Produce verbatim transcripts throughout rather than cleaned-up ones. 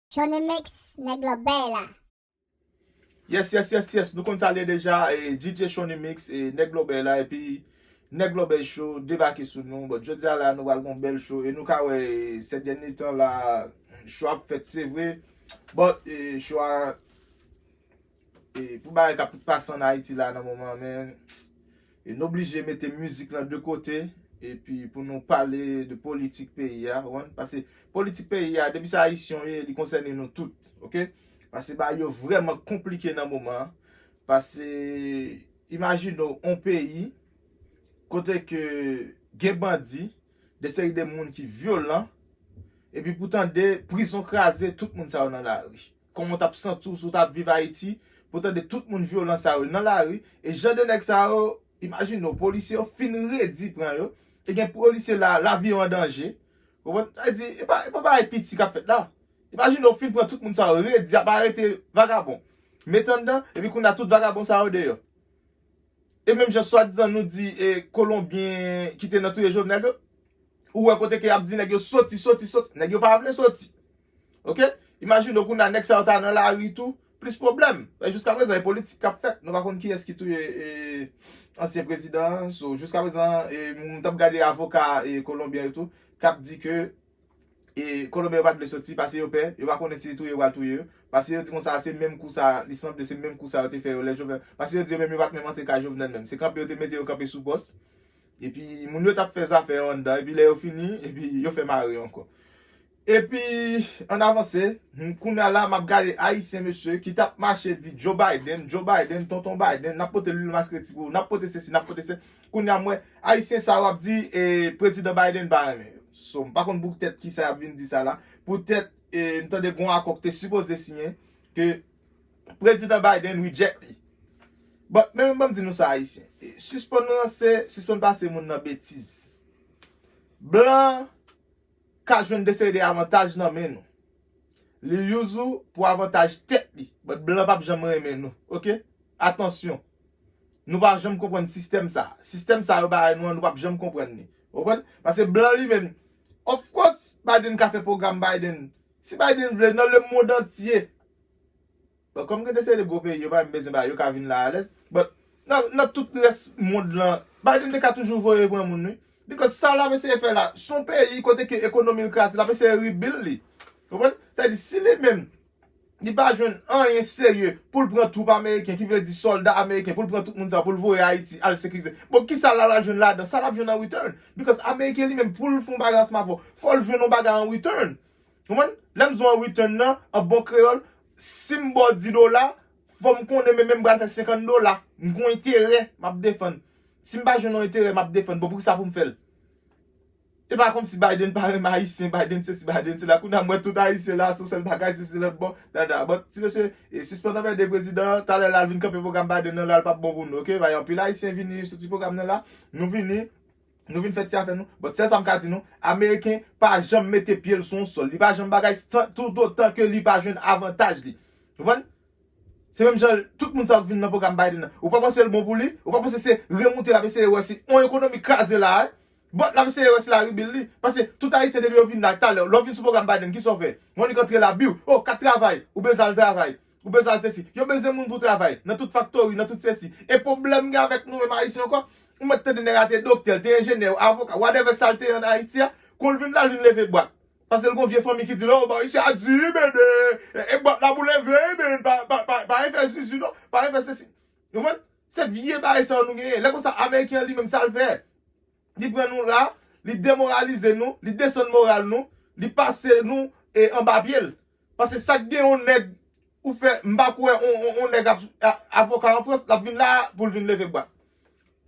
Shonny Mix, nèg lòbèy la. Yes, yes, yes, yes. Nou konn sa l ye deja. E, D J Shonny Mix, e, nèg lòbèy la, epi nèg lòbèy show debake sou nou. But jodi a la, nou pral gon bèl show. E nou ka wè, e, sèt dènye tan la, show ap fèt, se vre. But, e, show a, e, pou bagay k ap pase an Ayiti la nan moman, men, e, nou oblije mete mizik lan de kote, epi pou nou pale de politik peyi a, ou konprann? Paske politik peyi a, depi se Ayisyen w ye, li konsène nou tout, oke? Paske bagay yo vrèman konplike nan moman an. Paske, imajine w, yon peyi, kote ke gen bandi, de seri de moun ki vyolan, epi pou tande prizon kraze, tout moun sa yo nan lari. Kòman w t ap santi w si w t ap viv Ayiti, pou tande tout moun vyolan sa yo nan lari, e jan de nèg sa yo, imajine w, polisye yo fin redi pran yo, e gen polisye la, lavi yo an danje. Konprann? Sa vle di, e pa, e pa bagay piti k ap fèt la. Imajine w fin pran tout moun sa yo, redi, ap arete vagabon. Mete anndan, epi kounye a tout vagabon sa yo deyò. E menm jan swadizan nou di, e, Kolonbyen ki te nan touye Jovenel yo, ou wè kote ke y ap di nèg yo soti, soti, soti, nèg yo pa vle soti. Oke? Imajine w kounye a nèg sa yo ta nan lari tou, plis pwoblèm. E jiska prezan, e politik k ap fèt. Nou pa konn kiyès ki touye, e, ansyen prezidan an. So, jiska prezan, e, m t ap gade avoka, e, kolonbyen yo tou, k ap di ke, e, Kolonbyen yo pa t vle soti, paske yo pè, yo pa konnen si touye yo pral touye yo. Paske yo di konsa, se menm kou sa, li sanble se menm kou sa yo te fè yo lè Jovenel. Paske yo di yo menm yo pa t menm antre kay Jovenel menm. Se kanpe yo te mete yo kanpe sou pòs. Epi, moun yo t ap fè zafè yo anndan, epi lè yo fini, epi yo fè mare yo ankò. Epi, ann avanse, hmm, kounye a la, m ap gade Ayisyen, mesye, ki t ap mache di Joe Biden, Joe Biden, Tonton Biden, n ap pote lwil maskreti pou ou, n ap pote sesi, n ap pote se. Kounye a, m wè, Ayisyen sa yo ap di, e, Prezidan Biden pa renmen yo. So, m pa konn poutèt kisa y ap vin di sa la. Poutèt, e, m tande gon akò ki te sipoze siyen, ke Prezidan Biden reject li. But, men ban m di nou sa, Ayisyen. E, sispann ranse, sispann pase moun nan betiz. Blan ka jwenn de seri de avantaj nan men nou. Li use ou pou avantaj tèt li. But blan p ap janm renmen nou. Oke? Atansyon. Nou pa janm konprann sistèm sa. Sistèm sa yo bay nou an, nou p ap janm konprann li. Ou konprann? Paske blan li menm, of course, Biden ka fè pwogram Biden. Si Biden vle, nan lemonn antye, Bon, kòm gen de seri de gwo peyi, yo pa menm bezwen ba yo, ka vin la alèz. But, nan, nan tout rès mond lan, Biden te ka toujou voye pran moun, wi. Because sa l ap eseye fè la, se yon peyi kote ke ekonomi l kraze, l ap eseye rebuild li. Konprann? Sa vle di, si li menm, li pa jwenn anyen serye pou l pran twoup ameriken, ki vle di sòlda ameriken, pou l pran tout moun sa, pou l voye Ayiti, al sekirize. Bon, kisa l al jwenn ladan? Sa l ap jwenn an return? Because ameriken li menm, pou l fè yon bagay ansanm avè w, fò l jwenn yon bagay an return. Konprann? Lè m di w an return nan, an bon kreyòl, si m ba w dis dola, fò m konnen men, men m pral fè senkant dola. M gon enterè m ap defann. Si m pa jwenn yon enterè m ap defann, bon, poukisa pou m fè l? E pa kòmsi Biden pa renmen Ayisyen, Biden sesi, Biden sela. Kounye a m wè tout Ayisyen la, se yon sèl bagay, se, se lòt bò, dada. But, ti mesye, e, sispann anmède prezidan an, talè l al vin kanpe pwogram Biden nan la, l p ap bon pou nou, oke? Bay anpil Ayisyen vini sou ti pwogram nan la, nou vini, Nou vin fè ti afè nou. But sèl sa m ka di nou, Ameriken pa janm mete pye l sou yon sòl. Li pa janm bagay san, toutotan ke li pa jwenn avantaj li. Konprann? Se menm jan tout moun sa yo k vin nan pwogram Biden nan. Ou pa panse l bon pou li? Ou pa panse se remoute l ap eseye wè si yon ekonomi kraze la, wi? But l ap eseye wè si l a rebuild li. Paske tout Ayisyen depi yo vin la, talè, lè w vin sou pwogram Biden, kisa w fè? Monique antre la, biw, oh, kat travay, ou bezwen al travay. Ou bezwen al sesi. Yo bezwen moun pou travay. Nan tout faktori, nan tout sesi. E pwoblèm gen avèk nou menm Ayisyen ankò. Ou mèt tande nèg la te doktè, l te enjenyè, avoka, whatever sa l te ye an Ayiti a. Kon l vin la, l vin leve bwat. Paske l gon vye fanmi ki di l, oh, bon, isi a di, men, e, e bwat la pou leve, men, pa, pa, pa, pa fè zizi, non, pa fè sesi. Ou konprann? Se vye bagay sa yo nou genyen. Lè konsa, Ameriken an li menm, sa l fè? Li pran nou la, li demoralize nou, li desann moral nou, li pase nou e anba pye l. Paske sa k gen yon nèg ou fè, m pa kwè on, on, on nèg ap, a, avoka an Frans, l ap vin la pou l vin leve bwat.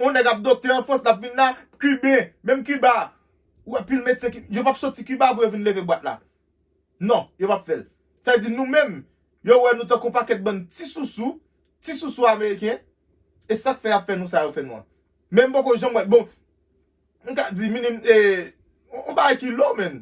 On nèg ap doktè an Frans, l ap vin la, Kiben, menm Kiba, ou wè pil medsen ki, yo p ap soti Kiba pou yo vin leve bwat la. Non, yo p ap fè l. Sa vle di nou menm, yo wè nou tankou pakèt bann ti sousou, ti sousou ameriken, e sa k fè y ap fè nou sa yo fè nou an. Men m poko janm wè, bon, m ka di minim, e, on, on bagay ki low, men.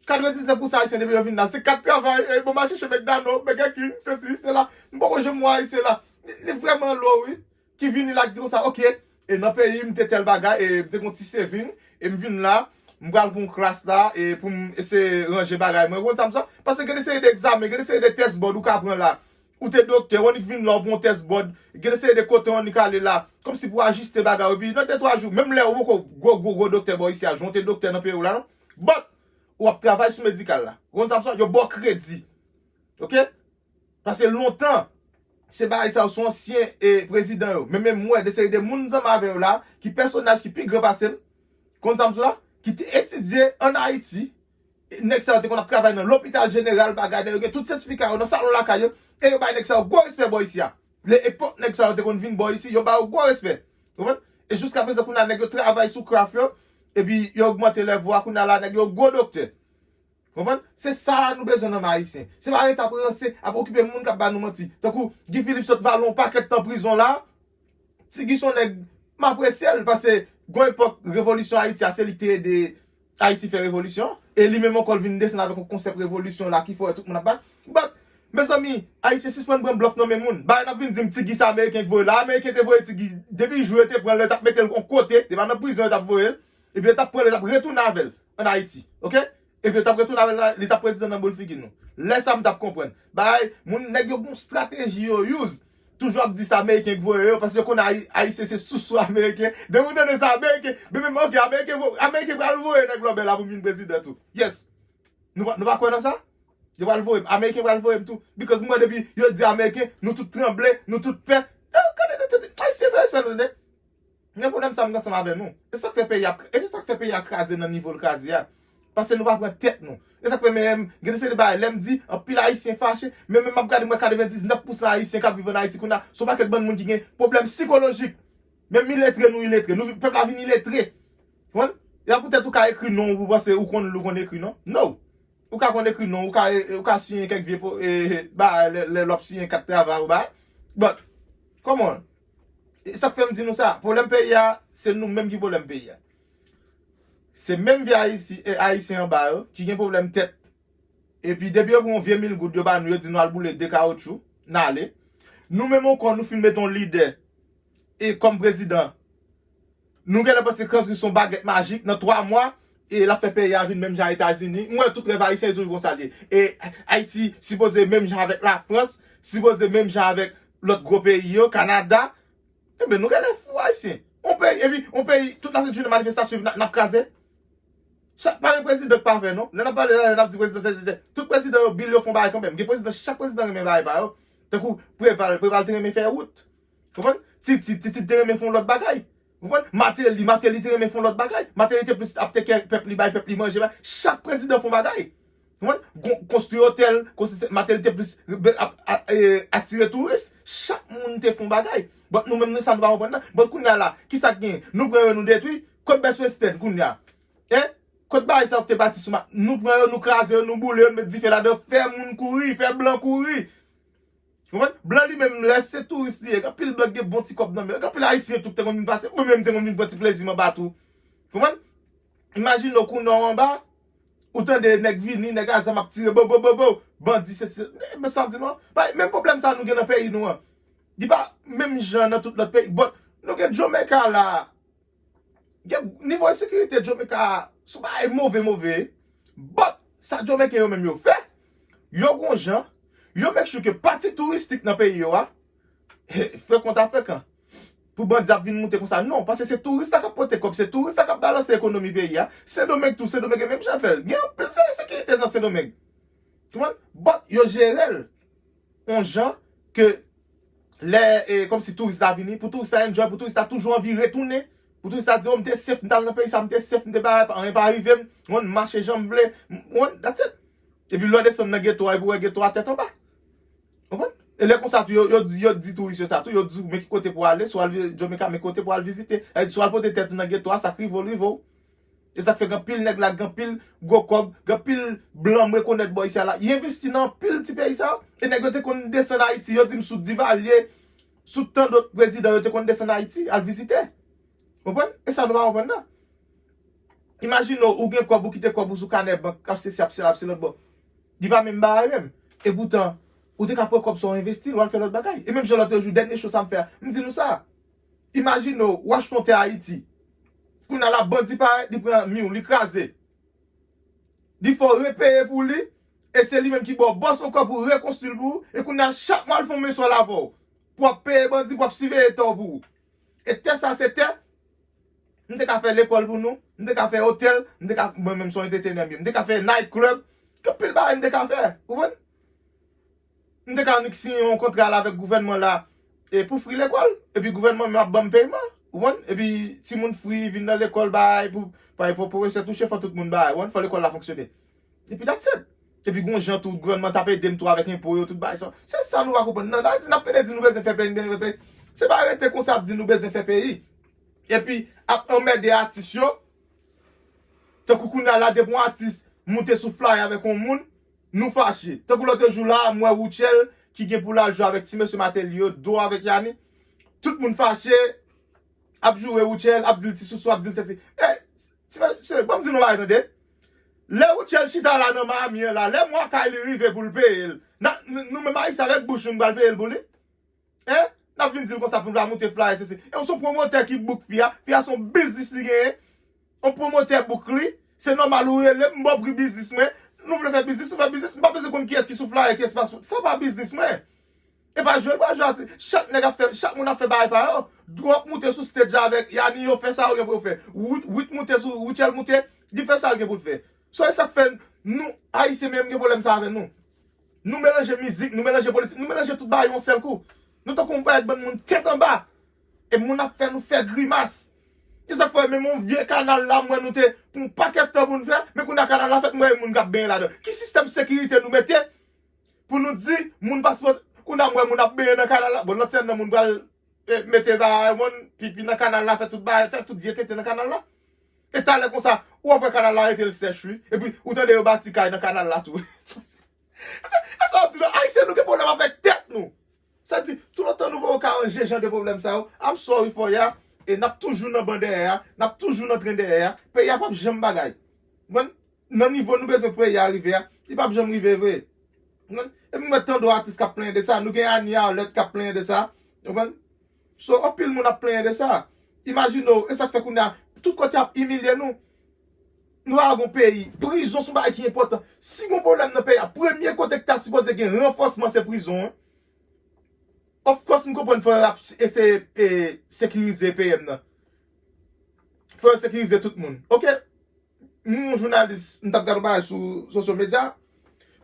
Katrevendiznèf pousan Ayisyen depi yo vin la, se kat travay, e, bon, m al chèche McDonald, Burger King, sesi, sela. M poko janm wè Ayisyen la. Li, li vrèman low, wi. Ki vini la, ki di konsa, oke, e nan peyi m te tèl bagay, e m te gon ti saving, e m vin la, M pral pran yon klas la e pou m eseye ranje bagay mwen. Ou konn sa m sa? Paske gen de seri de egzamen, gen de seri de test board ou ka pran la. Ou te doktè, ou annik vin la, ou pran yon test board. Gen de seri de kote ou annik ale la. Kòmsi pou ajiste bagay ou. Epi nan de twa jou, menm lè ou poko gwo, gwo, gwo doktè bò isi a, jan w te doktè nan peyi w la, non? But, ou ap travay sou medikal la. Ou konn sa m sa? Yo ba w kredi. Oke? Paske lontan, se bagay sa yo, se ansyen e, prezidan yo. Men menm mwen, de seri de moun zanmi avè yo la, ki pèsonaj ki pi gran pase m, konn sa m di w la, ki te etidye ann Ayiti, nèg sa yo te konn ap travay nan lopital jeneral, bagay, yo gen tout sètifika yo nan salon lakay yo, e yo bay nèg sa yo gwo respè bò isi a. Le epòk nèg sa yo te konn vin bò isi, yo ba yo gwo respè. Konprann? E jiska prezan, kounye a, nèg yo travay sou craft yo, epi yo ogmante level a, kounye a la, nèg yo gwo doktè. Konprann? Se sa nou bezwen nan men Ayisyen. Se pa ret ap ranse, ap okipe moun k ap ba nou manti. Tankou Guy Philippe sot vale yon pakèt tan prizon la, Ti Guy se yon nèg m apresye l, paske gon epòk revolisyon Ayiti a, se li ki te ede Ayiti fè revolisyon. E li menm ankò l vin desann avèk yon konsèp revolisyon la ki fè wè tout moun ap bay. But, mezanmi, Ayisyen sispann pran blòf nan men moun. Bagay n ap vin di m Ti Guy se Ameriken ki voye l la. Ameriken te voye Ti Guy depi jou yo te pran l, yo t ap mete l yon kote, se pa nan prizon yo t ap voye l. Epi yo t ap pran l, yo t ap retounen avè l ann Ayiti. Oke? Epi yo t ap retounen avè l la, li t ap prezidan nan boul figi nou. Lè sa a m t ap konprann. Bagay, moun, nèg yo gon strateji yo use. Toujou ap di se Ameriken ki voye yo, paske yo konnen Ayi-, Ayisyen se sousou Ameriken. Depi w tande se Ameriken, men menm, oke, Ameriken vo-, Ameriken pral voye nèg lòbè la pou m vin prezidan tou. Yes. Nou pa, nou pa kwè nan sa? Yo pral voye m. Ameriken pral voye m tou. Because m wè depi yo di Ameriken, nou tout tranble, nou tout pè. E, gade, gade, gade, Ayisyen fè respè nou, tande. Men pwoblèm sa m gen ansanm avè nou. E sa k fè peyi a, e sa k fè peyi a kraze nan nivo l kraze a. Paske nou pa pran tèt nou. E sa k fè menm, gen de seri de bagay, lè m di, anpil Ayisyen fache, men menm m ap gade, m wè katrevendiznèf pousan Ayisyen k ap viv ann Ayiti kounye a, se yon pakèt bann moun ki gen pwoblèm sikolojik. Menm iletre nou iletre, nou, pèp la vin iletre. Konprann? E a poutèt ou ka ekri non w, ou panse ou konn li, ou konn ekri non? No! Ou ka konn ekri non, ou ka, ou ka siyen kèk vye po-, e, e, bagay, lè, lè l ap siyen kat travay ou bagay. But, come on. E sa k fè m di nou sa, pwoblèm peyi a, se nou menm ki pwoblèm peyi a. Se menm vye Ayiti, e, Ayisyen anba yo, ki gen pwoblèm tèt. Epi depi yo pran yon vye mil goud, yo ba nou, yo di nou al boule de kawotchou, n ale. Nou menm ankò, nou fin mete yon lidè, e kòm prezidan, nou genlè panse Kantri se yon bagèt majik, nan twa mwa, e l ap fè peyi a vin menm jan a Etazini. M wè tout rèv Ayisyen yo toujou konsa l ye. E Ayiti sipoze menm jan avèk Lafrans, sipoze menm jan avèk lòt gwo peyi yo, Kanada. Enben, nou genlè fou Ayisyen. On peyi, epi, on peyi, tout lasent jounen manifestasyon, n ap, n ap kraze. Chak, pa gen prezidan k pafè, non. Lè n ap pale, lè n ap di prezidan, se, se, se, tout prezidan yo, bil yo fè yon bagay kanmenm. Gen prezidan, chak prezidan renmen bagay pa yo. Tankou Preval, Preval te renmen fè wout. Konprann? Titid, Titid te renmen fè yon lòt bagay. Konprann? Mateli, Mateli te renmen fè yon lòt bagay. Mateli te plis ap teke pèp li, bay pèp li manje, bay. Chak prezidan fè yon bagay. Konprann? Gon-, konstwi otèl, konstwi, Mateli te plis be-, ap, a, e, atire touris. Chak moun te fè yon bagay. But nou menm, nou sa nou pa konprann nan. But kounye a la, kisa k gen? Nou pran yo, nou detwi. Kot Best Western kounye a? Hein? Kot bagay sa yo ki te bati sou ma-, nou pran yo, nou kraze yo, nou boule yo, nou met dife ladan, fè moun kouri, fè blan kouri. Konprann? Blan li menm, lè se touris li ye, gen anpil blan ki gen bon ti kòb nan men yo, gen anpil Ayisyen tou ki te konn vin pase, mwen menm te konn vin pran ti plezi m anba tou. Konprann? Imajine w kounye a w anba, ou tande nèg vini, nèg a zam ap tire, bo, bo, bo, bo, bandi, se, se, men sa m di nou an, pa, menm pwoblèm sa nou gen nan peyi nou an. Li pa menm jan nan tout lòt peyi, but nou gen Jamaica la, gen nivo ensekirite Jamaica a, se yon bagay move, move. But, sa Jamaican yo menm yo fè, yo gon jan, yo make sure ke pati touristik nan peyi yo a, he, frekan ta frekan. Pou bandi ap vin moute konsa. Non, paske se touris la k ap pote kòb, se touris la k ap balanse ekonomi peyi a. Sendomeng tou, Sendomeng e menm jan fè l. Gen anpil ensekirite nan Sendomeng. Konprann? But, yo jere l yon jan ke lè, e, kòmsi touris la vini, pou touris la enjoy, pou touris la toujou anvi retounen, pou touris la di, "Oh, m te safe, m t al nan peyi sa, m te safe, m te bagay, anyen pa rive m, m konn mache jan m vle, m, m, that's it." Epi lè w desann nan geto a, epi w wè geto a tèt anba. Konprann? E lè konsa tou, yo, yo di, yo di touris yo sa tou, yo di w men ki kote pou w ale, si w al vi-, Jamaica, men kote pou w al vizite. Sa vle di, si w al pote tèt ou nan geto a, sa k rive w, rive w. Se sa k fè gen anpil nèg la, gen anpil gwo kòb, gen anpil blan m rekonèt bò isi a la. Y envesti nan anpil ti peyi sa yo. E nèg yo te konn desann Ayiti, yo di m sou Divalye, sou tan dòt prezidan, yo te konn desann Ayiti, al vizite. Konprann? E sa nou pa konprann nan. Imajine w, ou gen kòb, ou kite kòb ou sou kanè bank, k ap sesi, ap sela, ap se lòt bò. Li pa menm bagay menm. E poutan, ou te ka pran kòb sa w envesti l, w al fè lòt bagay. E menm jan lòt jou, dènye show sa m fè a, m di nou sa. Imajine w, w achte yon tè Ayiti. Kounye a la, bandi parèt, li pran mi w, li kraze. Li fè w repeye pou li, e se li menm ki ba w bòs ankò pou rekonstwi l pou ou, e kounye a chak mwa l fè yon meswal avè w. Pou w ap peye bandi, pou w ap siveye tè w pou ou. E tè sa se tè, m te ka fè lekòl pou nou, m te ka fè otèl, m te ka, mwen menm se yon entertainer m ye, m te ka fè night club, gen anpil bagay m te ka fè, ou konprann? M te ka annik siyen yon kontra la avèk gouvènman la e pou fri lekòl. Epi gouvènman menm ap ban m peyman. Ou konprann? Epi timoun fri vin nan lekòl bay pou, bay pou pwofesè touche, fò tout moun bay. Ou konprann? Fò lekòl la fonksyone. Epi that's it. Epi gon jan tou, gouvènman t ap ede m tou avèk enpo yo, tout bagay sa. Se sa nou pa konprann. Nan, sa di n ap pede di nou bezwen fè peyi, nou bezwen fè peyi. Se pa rete konsa ap di nou bezwen fè peyi. Epi ap anmède atis yo. Tankou kounye a la, depi yon atis moute sou flyer avèk yon moun, nou fache. Tankou lòt jou la, m wè Rutshelle ki gen pou l al jwe avèk ti mesye Martelly yo, Do avèk Yani. Tout moun fache, ap joure Rutshelle, ap di l ti sousou, ap di l sesi. E, ti mesye, ban m di nou bagay tande. Lè Rutshelle chita la nan Miami an la, lè mwa kay li rive pou l peye l, n a, n, nou menm Ayisyen avèk bouch nou, nou pral peye l pou li? Hein? N ap vin di l konsa pou l pa moute flyer, sesi. E w se yon pwomotè ki book fi a. Fi a se yon biznis li genyen. Yon pwomotè book li. Se nòmal ou rele m, m ba w pri biznis mwen. Nou vle fè biznis, nou fè biznis. M pa bezwen konn kiyès ki sou flyer, kiyès pa sou. Sa pa biznis mwen. E pa jwe l pral jwe atis. Chak nèg ap fè, chak moun ap fè bagay pa yo. Do ap moute sou stage avèk Yani, yo fè sa yo gen pou yo fè. Wit, Wit moute sou, Rutshelle moute, li fè sa l gen pou l fè. So, e sa k fè nou, Ayisyen menm gen pwoblèm sa avè nou. Nou melanje mizik, nou melanje politik, nou melanje tout bagay yon sèl kou. Nou tankou yon pakèt bann moun tèt anba. E moun ap fè nou fè grimas. Se sa k fè menm yon vye kanal la, m wè nou te pran yon pakèt tan pou n fè, men kounye a kanal la fèt, m wè moun k ap benyen ladan. Ki sistèm sekirite nou mete pou nou di moun pa sipoze, kounye a m wè moun ap benyen nan kanal la? Bon, lòt sèn nan moun pral e, mete bagay moun, pipi nan kanal la, fè tout bagay, fè tout vye tenten nan kanal la. E talè konsa, ou ap wè kanal la rete l sèch wi. Epi ou tande yo bati kay nan kanal la tou. E sa, e sa w di non, Ayisyen nou gen pwoblèm avèk tèt nou. Sa di, toutotan nou poko ka ranje jan de pwoblèm sa yo, I'm sorry for ya, e n ap toujou nan ban dèyè a, n ap toujou nan tren dèyè a, peyi a p ap janm bagay. Ou konprann? Nan nivo nou bezwen pou peyi a rive a, li p ap janm rive vre. Ou konprann? Epi m wè tankou atis k ap plenyen de sa. Nou gen Annie Arlette k ap plenyen de sa. Ou konprann? So, anpil moun ap plenyen de sa. Imajine w, e sa k fè kounye a, tout kote ap imilye nou. Nou pa gon peyi. Prizon se yon bagay ki enpòtan. Si gon pwoblèm nan peyi a, premye kote ki ta sipoze gen ranfòsman se prizon an. Of course, m konprann fò y ap eseye e, sekirize P M nan. Fò yo sekirize tout moun. Oke, m yon jounalis, m t ap gade yon bagay sou sosyo medya.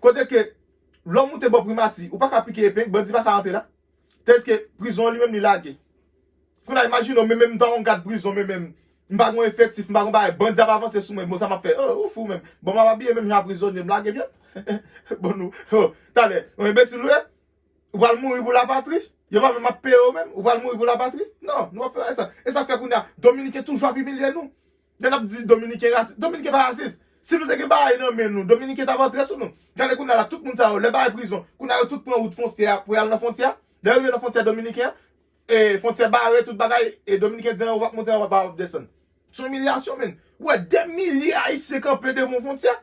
Kote ke lè w moute bò primati, ou pa ka pike epeng, bandi pa ka antre la. Tandiske prizon an li menm li lage. Kounye a, imajine w, men menm m ta yon gad prizon, men menm m pa gen efektif, m pa gen bagay, bandi ap avanse sou mwen, bon, sa m ap fè? Oh, ou fou menm. Bon, m ap abiye menm jan a prizonye, m lage pye m. Bon, nou, oh, talè, yon enbesil ou ye? Ou pral mouri pou lapatri? Yo pa menm ap peye w menm? Ou pral mouri pou lapatri? Non, nou p ap fè bagay sa. E sa k fè kounye a, Dominiken toujou ap imilye nou. Lè n ap di Dominiken rasis, Dominiken pa rasis. Si nou te gen bagay nan men nou, Dominiken t ap antre sou nou. Gade kounye a la, tout moun sa yo, lè bagay prizon, kounye a yo tout pran wout fwontyè a pou y al nan fwontyè a. Lè yo rive nan fwontyè dominiken an, e fwontyè bare, tout bagay, e Dominiken di anyen ou p ap monte, anyen ou p ap desann. Se yon imilyasyon, menn. Ou wè dè milye Ayisyen kanpe devan yon fwontyè.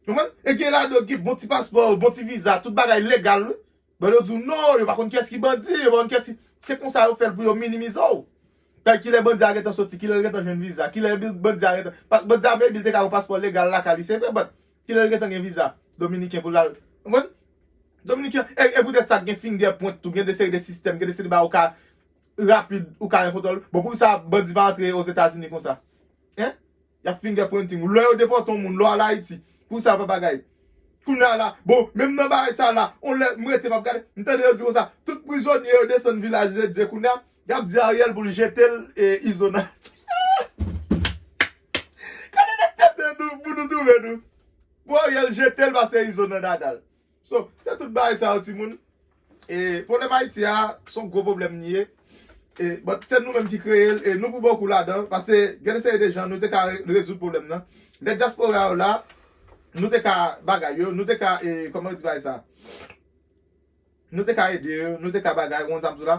Ou konprann? E gen ladan yo gen bon ti paspò, bon ti viza, tout bagay legal, wi. Bon, yo di w non, yo pa konn kiyès ki bandi, yo pa konn kiyès ki, se konsa yo fè l pou yo minimize w. Bay kilè bandi a gentan soti, kilè l gentan jwenn viza, kilè bandi a gentan, pa, bandi a maybe l te ka yon paspò legal lakay li, se vre, but kilè l gentan gen viza dominiken pou l al, ou konprann? Dominiken, e, e poutèt sa gen fingerprint tou, gen de seri de sistèm, gen de seri de bagay ou ka rapid, ou ka gen kontwòl. Bon, poukisa bandi pa antre Ozetazini konsa? Hein? Y ap fingerprinting ou. Lè yo depòte yon moun, lè w al Ayiti, pou sa pa bagay. Kounye a la, bon, menm nan bagay sa la, on lè m rete m ap gade, m tande yo di konsa, tout prizonye yo desann Vilaj de Dye kounye a, y ap di Ariel pou l jete l e Izo nan. Gade nèg tenten nou, pou nou twouve nou. Pou Ariel jete l pase Izo nan dada l. So, se tout bagay sa yo, timoun. E, pwoblèm Ayiti a, se yon gwo pwoblèm li ye. E, but se nou menm ki kreye l, e nou pou bokou ladan, paske gen de seri de jan nou te ka re-, rezoud pwoblèm nan. Lè dyaspora yo la, nou te ka bagay yo, nou te ka, e, kòman yo di bagay sa? Nou te ka ede yo, nou te ka bagay, ou konn sa m di w la.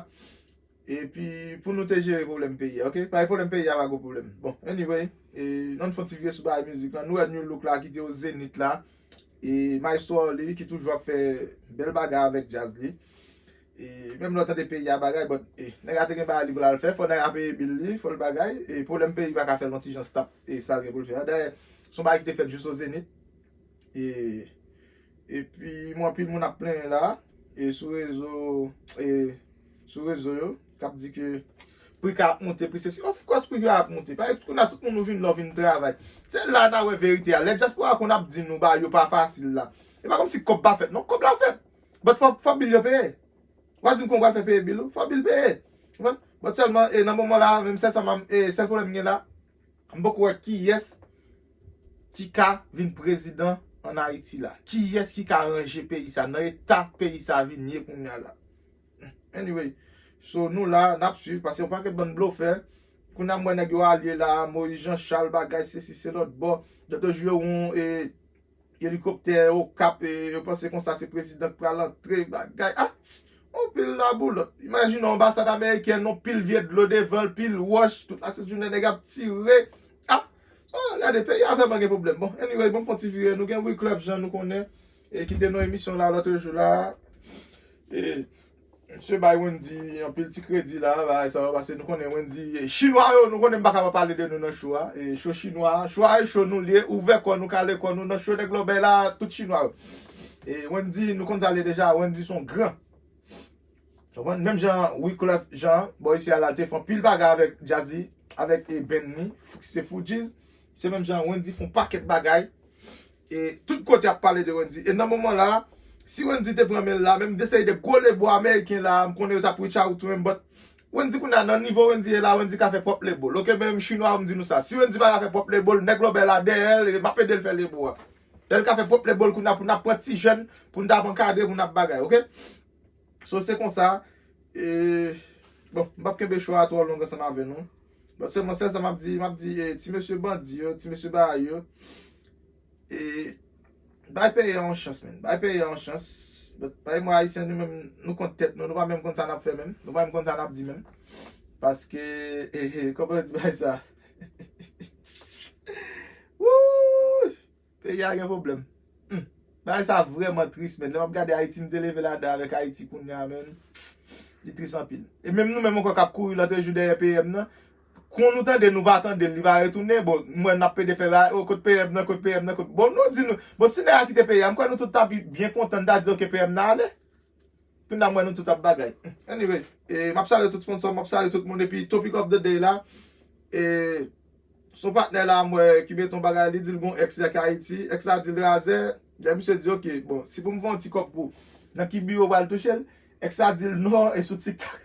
Epi, pou nou te jere pwoblèm peyi a, oke? Paske pwoblèm peyi a pa gwo pwoblèm. Bon, anyway, e, ann fè yon ti vire sou bagay mizik lan. Nou wè Nu Look la ki te o Zenith la. E, Maestro Arly ki toujou ap fè bèl bagay avèk djaz li. E menm lè w tande peyi a bagay, but, e, nèg la te gen bagay li pou l al fè, fò nèg la peye bil li, fò l bagay, e pwoblèm peyi pa ka fè l yon ti jan stop, e sa l gen pou l fè a. Dayè, se yon bagay ki te fèt jis o Zenith. E, epi, mwen, anpil moun ap plenyen la, e sou rezo, e sou rezo yo, k ap di ke pri ka ap monte, pri sesi. Of course, pri ka ap monte. Paske kounye a tout moun nou vin la, w vin travay. Se la n a wè verite a. Lè dyaspora konn ap di nou bagay yo pa fasil la. E pa kòmsi kòb pa fèt. Non, kòb la fèt. But fò, fò bil yo peye. Ou pa di m kòman w pral fè peye bil ou. Fò bil peye. Ou konprann? But sèlman, e nan moman la, menm sèl sa m, e sèl pwoblèm m gen la, m poko wè kiyès ki ka vin prezidan ann Ayiti la. Kiyès ki ka ranje peyi sa, nan eta peyi sa vin ye kounye a la. Anyway, so nou la, n ap swiv, paske yon pakèt bann blofè. Kounye a m wè nèg yo alye la, Moïse Jean Charles, bagay, sesi, se lòt bò. Lòt jou yo wè yon, e, elikoptè Okap, e, yo panse konsa se prezidan k pral antre, bagay. Ah! Yon pil laboulòt. Imajine yon anbasad amerikèn, yon pil vye dlo devan l, pil wòch, tout lasent jounen nèg ap tire. Ah! Oh, gade, peyi a vrèman gen pwoblèm. Bon, anyway, bon, m fè yon ti vire. Nou gen Wyclef Jean, nou konnen, e ki te nan emisyon la lòt jou la. E, misye bay Wendy anpil ti kredi la, bagay sa yo, paske nou konnen Wendy, e, chinwa yo, nou konnen m pa ka pa pale de nou nan cho a. E, cho chinwa, cho a e cho nou l ye, ouvè kò nou, kale kò nou, nan cho nèg lòbèy la, tout chinwa yo. E, Wendy, nou konn sa l ye deja, Wendy se yon gran. Ou konprann? Menm jan Wyclef Jean, bò isi a la, l te fè anpil bagay avèk Jazzy, avèk, e, band li, F-, se Fugees. Se menm jan Wendy fè yon pakèt bagay. E tout kote ap pale de Wendy. E nan moman la, si Wendy te pran men l la, menm de seri de gwo lebo ameriken la, m konnen yo t ap reach out to him, but Wendy kounye a nan nivo Wendy ye la, Wendy ka fè pwòp lebo l. Oke, menm chinwa yo, m di nou sa. Si Wendy pa ka fè pwòp lebo l, nèg lòbèy la dèyè l, e m ap ede l fè lebo a. Lè l ka fè pwòp lebo l kounye a pou n ap pran ti jèn, pou n t ap ankadre, pou n ap bagay, oke? So, se konsa, e, bon, m p ap kenbe cho a twò long ansanm avè nou. But sèlman, sèl sa m ap di, m ap di, e, ti mesye bandi yo, ti mesye bagay yo, e, bay peyi a yon chans, man. Bay peyi a yon chans. But, bay mwen Ayisyen, nou menm, nou kont tèt nou, nou pa menm konn sa n ap fè menm. Nou pa menm konn sa n ap di menm. Paske, e, e, kòman yo di bagay sa? Wouy! Peyi a gen pwoblèm. Hmm. Bagay sa vrèman tris, man. Lè m ap gade Ayiti, m te leve ladan avèk Ayiti kounye a, man. Li tris anpil. E menm nou menm ankò k ap kouri lòt jou dèyè P M nan, kon nou tande, nou pa tande l, li pa retounen. Bon, m wè n ap pede fè bagay, o, kot P M nan, kot P M nan, kot, bon, nou di nou, bon, si nèg la kite peyi a, m kwè nou tout ta pi byen kontan, n ta di, oke, P M nan ale. Kounye a m wè nou tout ap bagay. Anyway, e, m ap salye tout sponsor, m ap salye tout moun, epi topic of the day la, e, se yon patnè la m wè ki mete yon bagay, li di l gon ex li ak Ayiti, ex la di l razè, lè misye di, oke, bon, si pou m fè yon ti kòb pou, nan ki biwo w pral touche l, ex la di l non, e sou TikTok.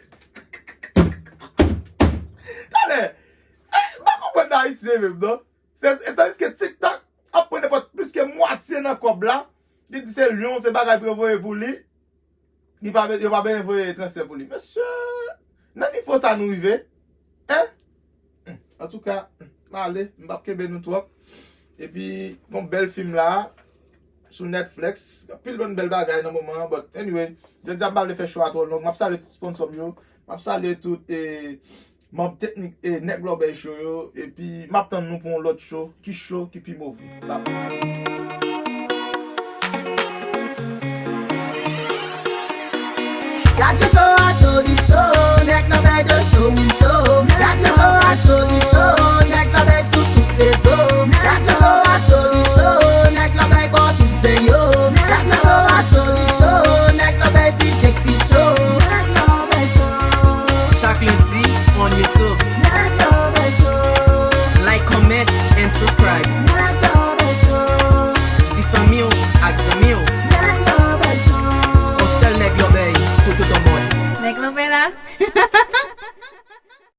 Talè, e, m pa konprann Ayisyen menm, non. Se, e tandiske TikTok ap pran nenpòt plis ke mwatye nan kòb la, li di se Lyon, se bagay pou yo voye pou li. Li pa, yo pa bezwen voye transfè pou li. Mesye, nan nivo sa nou rive? Hein? Hmm. Antouka, m ale, m p ap kenbe nou twòp. Epi, gon bèl fim la, sou Netflix. Anpil bann bèl bagay nan moman an, but anyway, jodi a m pa vle fè cho a twò long. M ap salye tout sponsor m yo. M ap salye tout, e, manm teknik, e, Nèg Lòbèy Show yo, epi m ap tann nou pou yon lòt show, ki show ki pi move. Bye bye. Gad show a cho li cho, nèg nan bèy de cho, mil cho. Gad show a cho li cho, nèg nan bèy sou tout rezo. Gad show a cho li cho, nèg nan bèy bò tout zen yo. Gad show a cho li cho, nèg nan bèy di Jake pi cho. Chak lendi on YouTube. Like, comment and subscribe. Di fanmi w ak zanmi w. On sèl Nèg Lòbèy pou tout on mond. Nèg Lòbèy la.